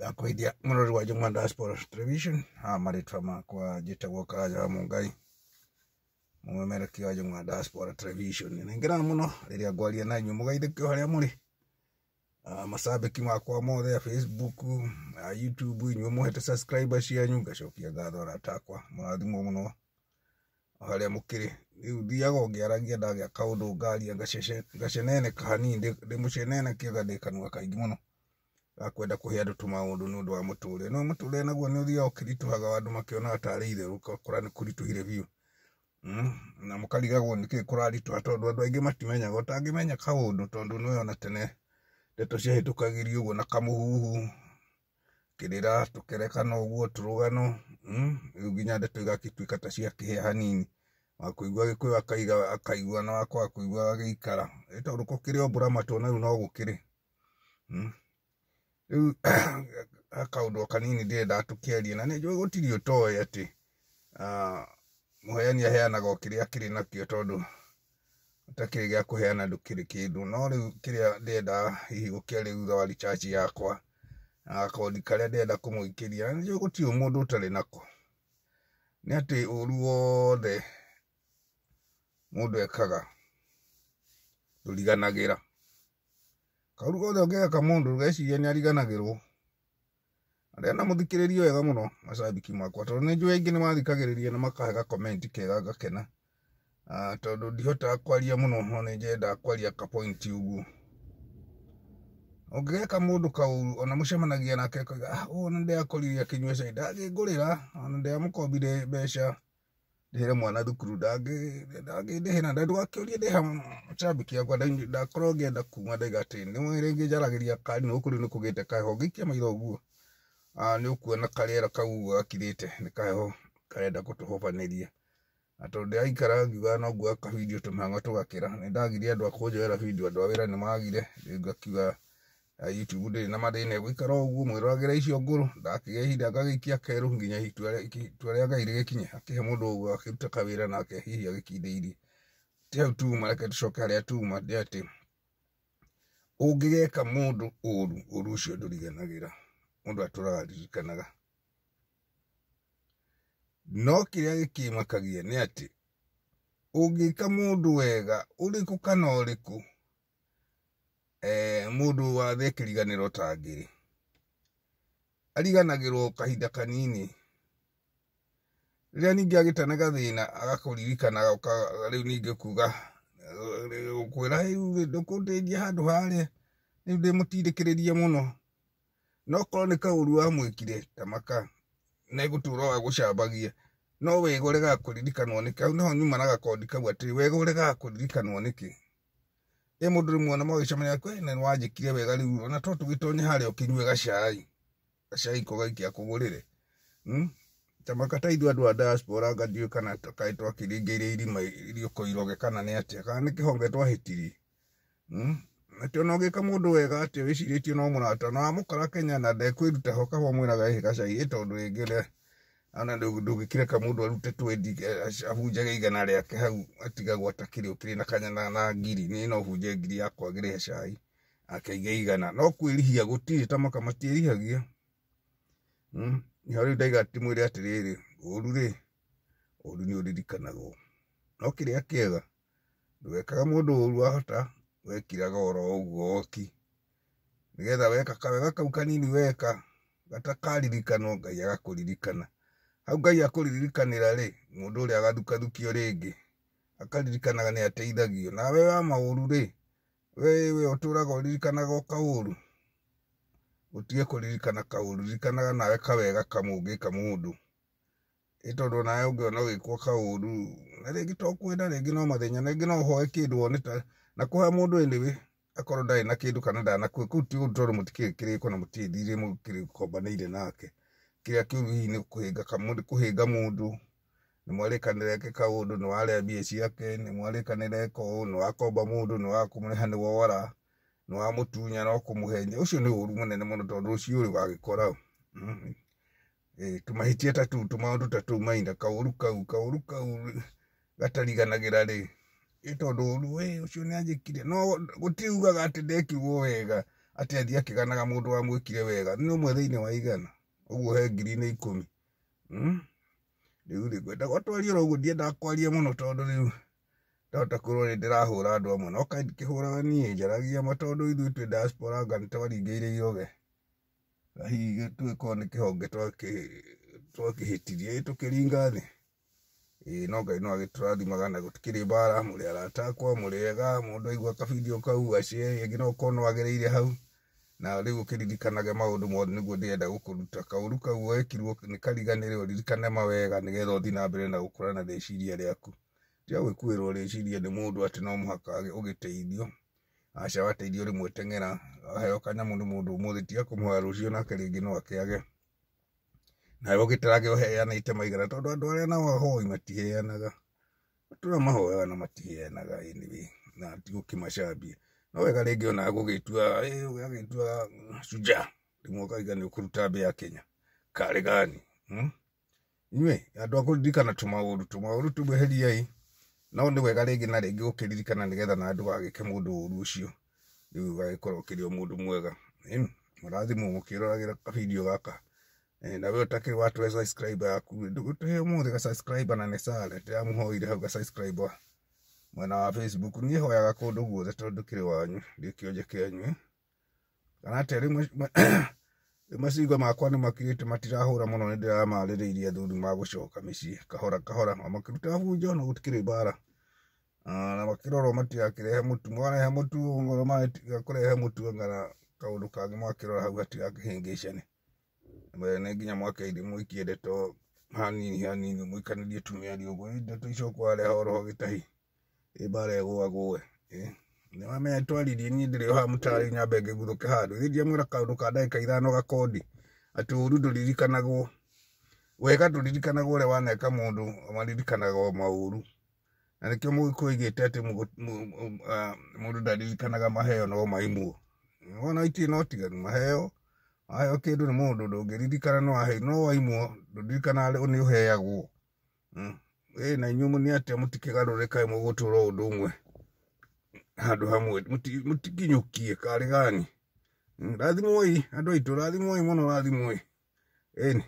Ndakũgeithia mũrori wa Njũng'wa Diaspora Television. Haha marĩtwa makwa njĩtagwo Karanja wa Mũngai, mũmemerekia wa Njũng'wa Diaspora Television. Nĩ ngenaga mũno rĩrĩa ngwaria na inyuĩ, mũgeithĩke o harĩa mũrĩ. Macambĩki makwa mothe a Facebook, a YouTube, inyuĩ mũhete subscriber cianyu, ngacokia ngatho arata akwa, mũrathimwo mũno o harĩa mũkĩrĩ. Rĩu thiaga o ngĩaragia, ndagĩa kaũndũ ngaria, ngaceneneka hanini, ndĩmũceneneke nga ndĩ kanua kaingĩ mũno gakwenda kũhe andũ tũmaũndũ nĩ ũndũ wa mũtũrĩre. No mũtũrĩre naguo nĩ ũthiaga ũkĩritũhaga, andũ makĩonaga tarĩ itherũ, ũgakora nĩ kũritũhire biũ. Na mũkarigagwo nĩkĩ kũraritũha, tondũ andũ aingĩ matimenyaga. Ũtangĩmenya kaũndũ, tondũ nĩwe ona tene ndeto ciahĩtũkagĩrio ũguo na kamũhuhu, kĩrĩra tũkerekana ũguo tũrũgano, rĩu nginya ndeto igagĩtuĩka ta ciakĩhĩa hanini. Wakũigua Gĩkũyũ akaiga akaigua, na wakwaga kũigua agagĩikara. Ĩ tondũ gũkĩrĩ o mbũramatũ na rĩu no gũkĩrĩ. Rĩu kaũndũ o kanini ndĩrenda tũkĩarie, na nĩ njũĩ gũtirĩ ũtoĩ atĩ mũheani aheanaga o kĩrĩa akĩrĩ nakĩo, tondũ ũtakĩrĩ gĩa kũheana ndũkĩrĩ kĩndũ. No rĩu kĩrĩa ndĩrenda hihi gũkĩaria thutha wa recharge yakwa, gakondi karĩa ndĩrenda kũmũikĩria, na nĩ njũĩ gũtirĩ mũndũ ũtarĩ nako, nĩ atĩ ũru wothe mũndũ ekaga ndũriganagĩra. Kaũru gothe ũngĩgeka mũndũ ndũgecirie nĩ ariganagĩrwo. Ndĩrenda mũthikĩrĩrie wega mũno macambĩki makwa, tondũ nĩ njũĩ aingĩ nĩ mathikagĩrĩria na makahe ga comment kega ngakena. Tondũ ndihotaga kwaria mũno, no nĩ nyendaga kwaria ka point ũguo. Ũngĩgeka mũndũ kaũru, ona mũcemanagia nake akauga, ah, ũyũ ona ndĩrakorire akĩnyua cai, ndangĩngũrĩra, ona ndĩramũkombire mbeca ndĩhĩre mwana thukuru, ndangĩndĩhĩra. Ndũgakĩũrie ndĩha macambĩki akwa, ndakorwo ngĩenda kuma ndaiga atĩ nĩ rĩngĩ njaragĩria kari, nĩ gũkũ rĩu nĩ kũgĩte kaheho. Ũngĩikia maitho ũguo, nĩ ũkuona karĩera kau ũguo gakirĩte, nĩ kaheho karenda gũtũhobanĩria. Na tondũ ndĩraikara ngiugaga no nguoya ka video tũmĩhang'o tũgakĩra, nĩ ndagire andũ a kũnjoera video, andũ a wĩra nĩ magire, rĩu ngakiuga YouTube ndĩrĩ na mathĩna, ĩgũikara o ũguo mwĩroragĩra icio ngũrũ. Ndakĩgĩa ihinda ngagĩikia kerũ nginya itua rĩa Ngai rĩgĩkinye, akĩhe mũndũ ũguo akĩruta kawĩra nake hihi agĩkindĩirie. Ti hau tuma, reke tũcoke harĩa tuma, nĩ atĩ ũngĩgeka mũndũ ũru, ũru ũcio ndũriganagĩra, mũndũ atũraga aririkanaga. No kĩrĩa gĩkĩmakagia nĩ atĩ ũngĩka mũndũ wega ũrĩkũ kana ũrĩkũ, mũndũ wa thĩ kĩriganĩro tangĩrĩ, ariganagĩrwo kahinda kanini. Rĩrĩa ningĩ agĩta na gathĩna agakũririkana, rĩu ningĩ kuga gũkwĩra rĩu ndũkũndeithia handũ harĩa, rĩu ndĩmũtindĩkĩrĩrie mũno. No korwo nĩ kaũru wamwĩkire ta maka, na egũtũra o agũcambagia. No wega ũregaga kũririkanwo nĩkĩ? Hau nĩho nyuma na gakondi kau atĩ wega ũregaga kũririkanwo nĩkĩ? Ĩ mũndũ rĩmwe ona mwagĩcemania akwe, na nĩwanjĩkire wega rĩu, ona to tũgĩtonye harĩa ũkĩnyue gacai, gacai ko gaikia kũgũrĩre. Ta maka ta ithuĩ andũ a diaspora, anga ndiũĩ kana kaĩ twakĩringĩire irima iriũko iroge kana nĩ atĩa, kana nĩ kĩhonge twahĩtirie. Atĩ ona ũngĩka mũndũ wega atĩa wĩcirĩtie no mũrata, na wamũkora Kenya na ndekwĩruta ho, kaba ũmwĩraga ĩhĩ gacai, ĩ tondũ rĩngĩ ona ndũngĩkĩreka mũndũ arute twendi, abunjage igana rĩake hau, atigagwo atakĩrĩ ũkĩrĩ na kanyana na ngiri. Niĩ no bunje ngiri yakwa ngĩrĩhe cai akaige igana, no kwĩrihia gũtirĩ, ta maka matiĩrihagia. Nĩho rĩu ndaiga ndĩmwĩre atĩrĩrĩ, ũru rĩ, ũru nĩ ũririkanagwo, no kĩrĩa kĩega ndũgekaga mũndũ ũru, wahota wekiraga oro ũguo oki, nĩgetha weka kawega kau kanini weka gatakaririkanwo, Ngai agakũririkana. Hau Ngai akũririkanĩra rĩ, mũndũ ũrĩa agathukathukio rĩngĩ, akaririkanaga nĩ ateithagio. Nawe wa maũru rĩ, we ũtũraga ũririkanaga o kaũru, ũtige kũririkana kaũru, ririkanaga nawe kawega kamwe ũngĩka mũndũ. Ĩ tondũ onawe ũngĩona ũgĩkwo kaũru, na rĩngĩ to kwenda, rĩngĩ no mathĩna, rĩngĩ no ũhoe kĩndũ wone ta, na kũhoya mũndũ anyway, akorwo ndarĩ na kĩndũ kana ndanakũhe, kũu ti ũru tondũ mũtikĩrĩ kĩrĩko na mũtirĩ thirĩ mũgĩkombanĩire nake. Kĩrĩa kĩũru hihi nĩ kũhĩnga kũhĩnga mũndũ, nĩ mwarĩkanĩra eke kaũndũ, nĩ warĩa mbia ciake, nĩ mwarĩkanĩra eka ũũ, nĩ wakomba mũndũ, nĩ waga kũmũrĩha, nĩ wora, nĩ wamũtunya no kũmũhenia. Ũcio nĩ ũru mũnene mũno tondũ rũciũ rĩ wagĩkora ũ. Tũmahĩtia ta tũu, tũmaũndũ ta tũu maina, kaũru kau, kaũru kau gatariganagĩra rĩ, ĩ tondũ ũru, ĩ ũcio nĩ anjĩkire. No gũtirĩ ugaga atĩ ndekirwo wega, Atĩ athiĩ akĩganaga mũndũ wamwĩkire wega nĩ ũmwe thĩinĩ wa 100 ũguo he 10,000. Rĩu rĩ ngwendaga twarie oro ũguo, ndiendaga kwaria mũno tondũ rĩu ndahota kwĩrwo nĩ ndĩrahũra andũ amwe, no kaĩ ndikĩhũraga niĩ, njaragia ma tondũ ithuĩ twĩ diaspora anga nĩ twaringĩire iroge. Na hihi tũgĩkorwo nĩ kĩhonge twakĩhĩtirie tũkĩringa thĩ. Ĩĩ no Ngai no agĩtũrathimaga na gũtikĩrĩ mbara, mũrĩ arata akwa, mũrĩ ega, mũndũ aigua kabidio kau acare, ĩngĩ no ũkorwo no agereire hau. Na rĩu ũkĩririkanage maũndũ mothe nĩguo ndĩrenda gũkũruta. Kaũru kau wekirwo nĩ kariganĩre, ũririkane mawega nĩgetha ũthiĩ na mbere na gũkũra na rĩciria rĩaku. Tiga gwĩkuĩrwo rĩciria nĩ mũndũ atĩ no mũhaka ũgĩteithio. Aca wateithio rĩmwe teng'era, waheo kanyamũ nĩ mũndũ ũmũthĩ tiga kũmũhoya rũciũ nake rĩngĩ no akĩage. Nawe ũgĩtarage ũheanĩte maigana tondũ andũ arĩa nao ahoi matiheanaga. Tũrĩa mahoyaga na matiheanaga anyway, na ti gũkĩmacambia. No wega rĩngĩ ona gũgĩtua, ũgagĩtua shujaa, rĩmwe ũkauga nĩ ũkũruta mbĩa Kenya. Karĩ gani? Inyuĩ andũ a kũririkana tũmaũndũ tũmweheriei. No nĩ wega rĩngĩ na rĩngĩ gũkĩririkana nĩgetha na ndũgagĩke mũndũ ũru ũcio. Rĩu ũgagĩkorwo ũkĩrĩ o mũndũ mwega. Mũrathimwo mũkĩroragĩra kabidio gaka. Na we ũtakĩrĩ watũhe subscribe yaku, ndũgũtũhe ũmũthĩ ga subscribe na nĩ sare, ndĩramũhoire hau ga subscribe mwena wa Facebook. Niĩ hoyaga kũndũ guothe tondũ kĩrĩ wanyu, ndĩ kĩonje kĩanyu. Kana atĩa rĩu macingo makwa nĩ makirĩte matirahũra mũno, nĩ ndĩramarĩrĩirie athuri magũcoka mĩciĩ kahora kahora, makĩruta bunjo na gũtikĩrĩ mbara. Na makĩrorwo matigakĩrehe mũtu, mwarehe mũtu ngoro matiga kũrehe mũtu anga kaũndũ kangĩ mwakĩrora hau hatigakĩhĩngĩcane. Nĩ nginya mwakĩire mũikie ndeto hanini hanini mũikanĩrie tũmĩario ũguo, ndeto icio kwareha oroho gĩtahi ĩ mbara ĩgũagũe. Nĩ wamenya twaririe niĩ ndĩrĩ o haha mũtarĩ nyambe ngĩguthũke handũ, ithe ndiamwĩra kaũndũ ka ndagĩka 5 gakondi atĩ ũru ndũririkanagwo, wega ndũririkanagwo ũrĩa waneka mũndũ, maririkanaga o maũru. Na nĩkĩo mũgĩkũyũ oigĩte atĩ mũndũ ndaririkanaga maheo no maimwo. Wona itirĩ na ũtiganu, maheo waheo kĩndũ nĩ mũndũ ndũngĩririkana no waheirwo, no waimwo ndũririkanaga nĩ ũheagwo. Na inyuĩ nĩ atĩa mũtikĩgarũrĩka mũgũtũra ũndũ ũmwe handũ hamwe, mũtikinyũkie karĩ gani. Rathimwoi andũ aitũ, rathimwoi mũno, rathimwoi. Ĩni.